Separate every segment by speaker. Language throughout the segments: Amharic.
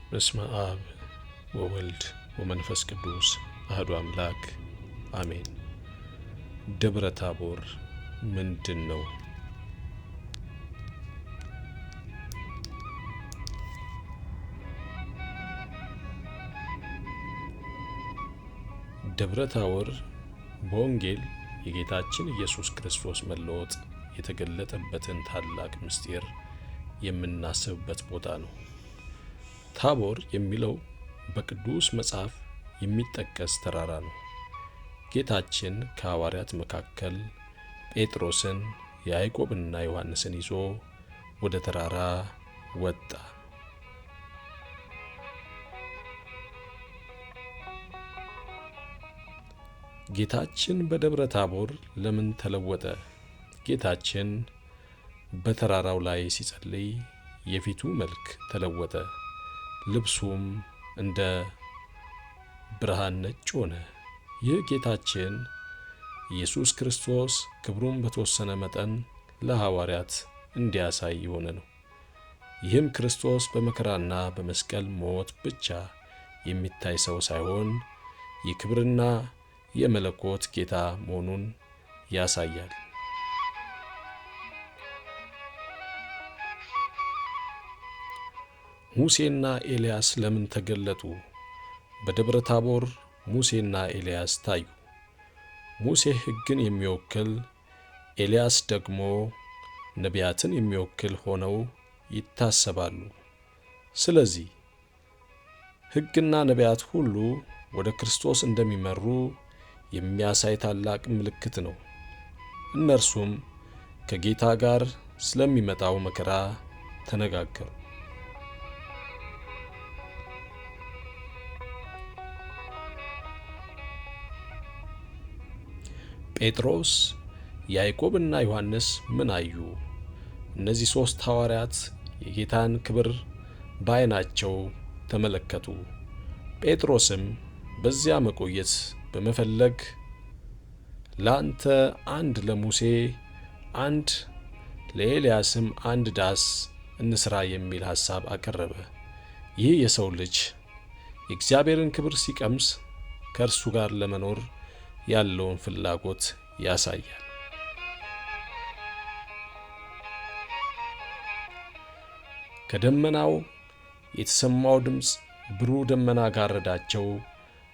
Speaker 1: በስመ አብ ወወልድ ወመንፈስ ቅዱስ አህዱ አምላክ አሜን። ደብረ ታቦር ምንድን ነው? ደብረ ታቦር በወንጌል የጌታችን ኢየሱስ ክርስቶስ መለወጥ የተገለጠበትን ታላቅ ምስጢር የምናስብበት ቦታ ነው። ታቦር የሚለው በቅዱስ መጽሐፍ የሚጠቀስ ተራራ ነው። ጌታችን ከሐዋርያት መካከል ጴጥሮስን፣ ያዕቆብንና ዮሐንስን ይዞ ወደ ተራራ ወጣ። ጌታችን በደብረ ታቦር ለምን ተለወጠ? ጌታችን በተራራው ላይ ሲጸልይ የፊቱ መልክ ተለወጠ፣ ልብሱም እንደ ብርሃን ነጭ ሆነ። ይህ ጌታችን ኢየሱስ ክርስቶስ ክብሩን በተወሰነ መጠን ለሐዋርያት እንዲያሳይ የሆነ ነው። ይህም ክርስቶስ በመከራና በመስቀል ሞት ብቻ የሚታይ ሰው ሳይሆን የክብርና የመለኮት ጌታ መሆኑን ያሳያል። ሙሴና ኤልያስ ለምን ተገለጡ? በደብረ ታቦር ሙሴና ኤልያስ ታዩ። ሙሴ ሕግን የሚወክል፣ ኤልያስ ደግሞ ነቢያትን የሚወክል ሆነው ይታሰባሉ። ስለዚህ ሕግና ነቢያት ሁሉ ወደ ክርስቶስ እንደሚመሩ የሚያሳይ ታላቅ ምልክት ነው። እነርሱም ከጌታ ጋር ስለሚመጣው መከራ ተነጋገሩ። ጴጥሮስ፣ ያዕቆብና ዮሐንስ ምን አዩ? እነዚህ ሦስት ሐዋርያት የጌታን ክብር በዓይናቸው ተመለከቱ። ጴጥሮስም በዚያ መቆየት በመፈለግ ለአንተ አንድ ለሙሴ አንድ ለኤልያስም አንድ ዳስ እንስራ የሚል ሐሳብ አቀረበ። ይህ የሰው ልጅ የእግዚአብሔርን ክብር ሲቀምስ ከእርሱ ጋር ለመኖር ያለውን ፍላጎት ያሳያል። ከደመናው የተሰማው ድምፅ ብሩህ ደመና ጋረዳቸው።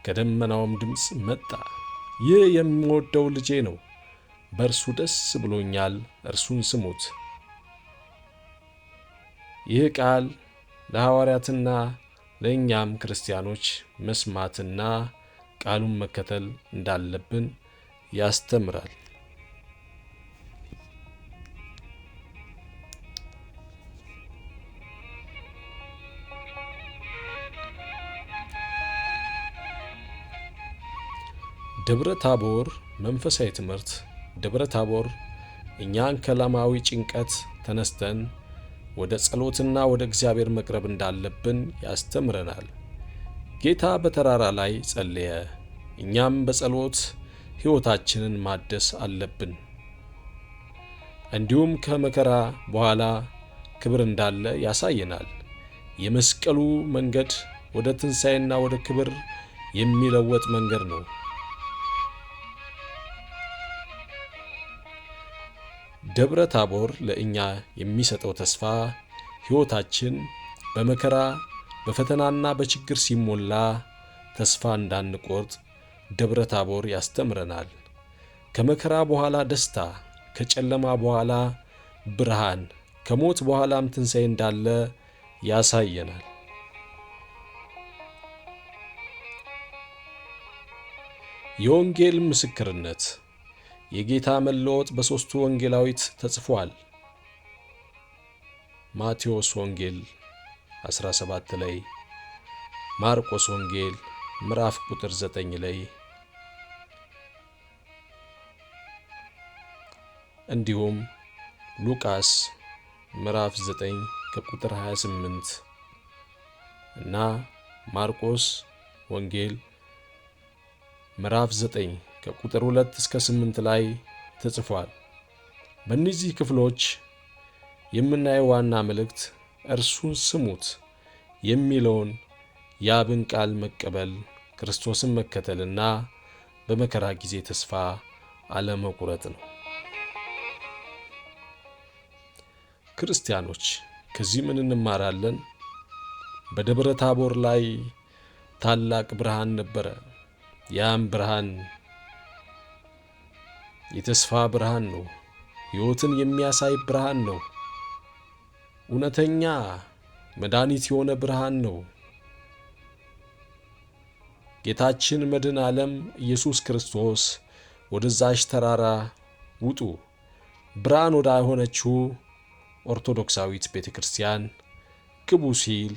Speaker 1: ከደመናውም ድምፅ መጣ፣ ይህ የምወደው ልጄ ነው፣ በእርሱ ደስ ብሎኛል፣ እርሱን ስሙት። ይህ ቃል ለሐዋርያትና ለእኛም ክርስቲያኖች መስማትና ቃሉን መከተል እንዳለብን ያስተምራል። ደብረ ታቦር መንፈሳዊ ትምህርት። ደብረ ታቦር እኛን ከዓለማዊ ጭንቀት ተነስተን ወደ ጸሎትና ወደ እግዚአብሔር መቅረብ እንዳለብን ያስተምረናል። ጌታ በተራራ ላይ ጸለየ። እኛም በጸሎት ሕይወታችንን ማደስ አለብን። እንዲሁም ከመከራ በኋላ ክብር እንዳለ ያሳየናል። የመስቀሉ መንገድ ወደ ትንሣኤና ወደ ክብር የሚለወጥ መንገድ ነው። ደብረ ታቦር ለእኛ የሚሰጠው ተስፋ ሕይወታችን በመከራ በፈተናና በችግር ሲሞላ ተስፋ እንዳንቆርጥ ደብረ ታቦር ያስተምረናል። ከመከራ በኋላ ደስታ፣ ከጨለማ በኋላ ብርሃን፣ ከሞት በኋላም ትንሣኤ እንዳለ ያሳየናል። የወንጌል ምስክርነት። የጌታ መለወጥ በሦስቱ ወንጌላዊት ተጽፏል። ማቴዎስ ወንጌል 17 ላይ፣ ማርቆስ ወንጌል ምዕራፍ ቁጥር 9 ላይ፣ እንዲሁም ሉቃስ ምዕራፍ 9 ከቁጥር 28 እና ማርቆስ ወንጌል ምዕራፍ 9 ከቁጥር 2 እስከ 8 ላይ ተጽፏል። በእነዚህ ክፍሎች የምናየው ዋና መልእክት እርሱን ስሙት የሚለውን የአብን ቃል መቀበል፣ ክርስቶስን መከተልና በመከራ ጊዜ ተስፋ አለመቁረጥ ነው። ክርስቲያኖች ከዚህ ምን እንማራለን? በደብረ ታቦር ላይ ታላቅ ብርሃን ነበረ። ያም ብርሃን የተስፋ ብርሃን ነው። ሕይወትን የሚያሳይ ብርሃን ነው። እውነተኛ መድኃኒት የሆነ ብርሃን ነው። ጌታችን መድኃኔ ዓለም ኢየሱስ ክርስቶስ ወደዛች ተራራ ውጡ፣ ብርሃን ወደ ሆነችው ኦርቶዶክሳዊት ቤተ ክርስቲያን ግቡ ሲል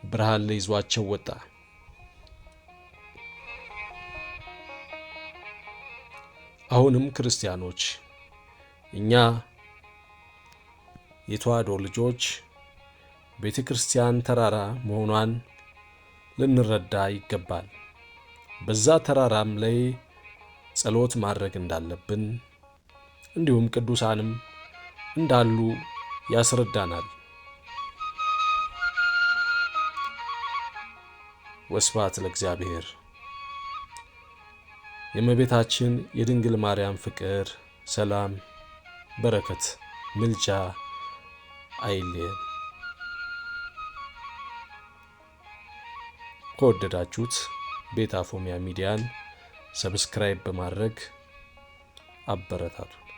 Speaker 1: ብርሃን ላይ ይዟቸው ወጣ። አሁንም ክርስቲያኖች እኛ የተዋሕዶ ልጆች ቤተ ክርስቲያን ተራራ መሆኗን ልንረዳ ይገባል። በዛ ተራራም ላይ ጸሎት ማድረግ እንዳለብን እንዲሁም ቅዱሳንም እንዳሉ ያስረዳናል። ወስብሐት ለእግዚአብሔር። የእመቤታችን የድንግል ማርያም ፍቅር፣ ሰላም፣ በረከት፣ ምልጃ አይለየን። ከወደዳችሁት ቤተ አፎሚያ ሚዲያን subscribe በማድረግ አበረታቱ።